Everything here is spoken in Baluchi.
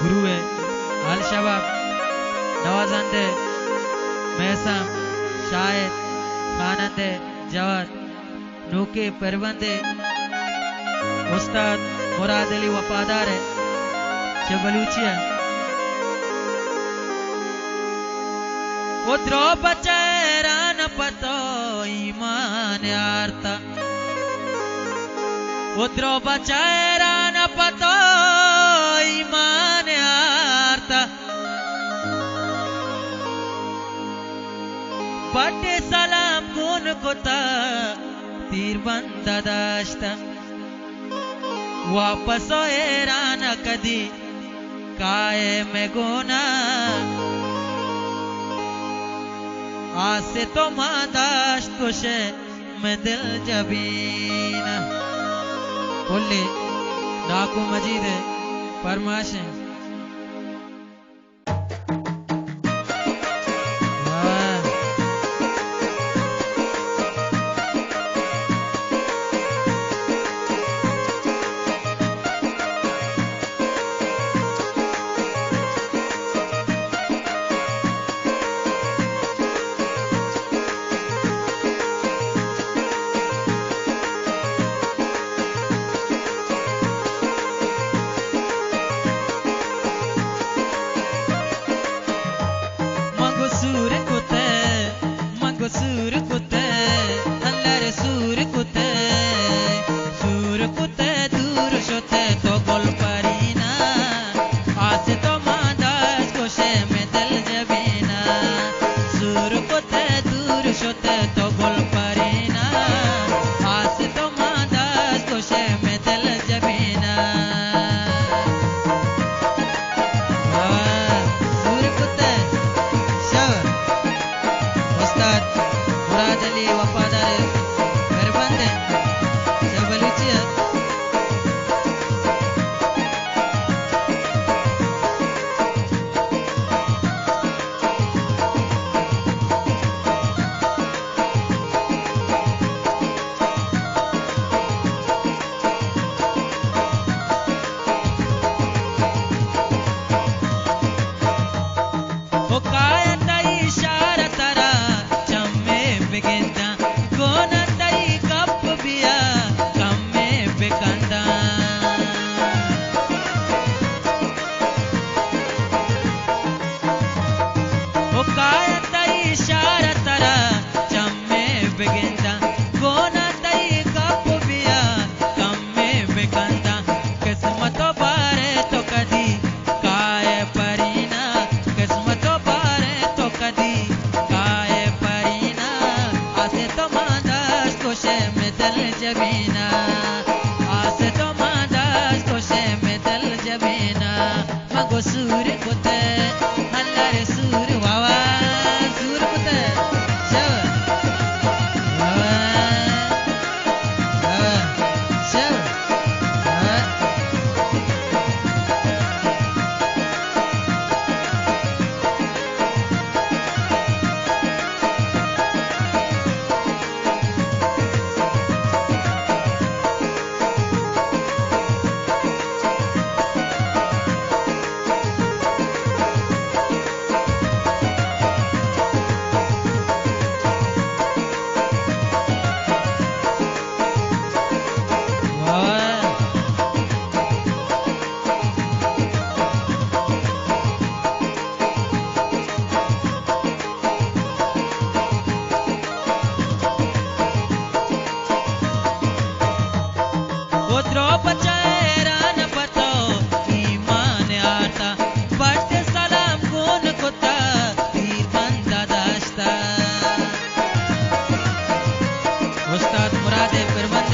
گروہ ءِ حال شباب، نوازندہ میثم، شاعر، خوانندہ جواد، نوکیں پربندے استاد مراد علی وفادار ءِ چہ بلوچی ءَ۔ او درو بچ حیران پہ تو ایمان آرتا، او درو بچ حیران پہ تو ایمان آرتا، بڈ سلام گون کتا، تیر بند داشتا۔ واپس ایران کدی کائے مئے گونا، آس تو ما داشت گوشے مئے دل جبینا۔ کلیں ناکو مجید ءِ پرمائش اِنت۔ من گوں سور کتہ، من گوں سور کتہ، اللہ ءَ سور کتہ، سور کتہ دور شتہ تو گل پرینا، آس تو ما داشت گوشے مئے دل جبینا، سور کتہ دور شتہ تو گل پرینا، آس تو ما داشت گوشے مئے دل جبینا۔ آ، سور کتہ شو۔ استاد مراد علی وفادار ءِ پربند اِنت چہ بلوچی ءَ۔ او کائے تئی اشارہ ترا چمے بگنداں، گون تئی گپ بیا کمے بکنداں۔ او کائے تئی اشارہ ترا چمے بگنداں، گون تئی گپ بیا کمے بکنداں۔ قسمت ءَ بارے تو کدی کائے پرینا، قسمت ءَ بارے تو کدی کائے پرینا، آس تو ما داشت گوشے مئے دل جبینا، آس تو ما داشت گوشے مئے دل جبینا۔ من گوں سور کتہ، اللہ ءَ سور، واہ واہ، سور کتہ۔ شو۔ واہ واہ۔ واہ واہ۔ شو۔ واہ۔ او درو بچ حیران پہ تو ایمان آرتا، بڈ سلام گون کتا، تیر بند داشتا۔ استاد مراد ءِ پربند۔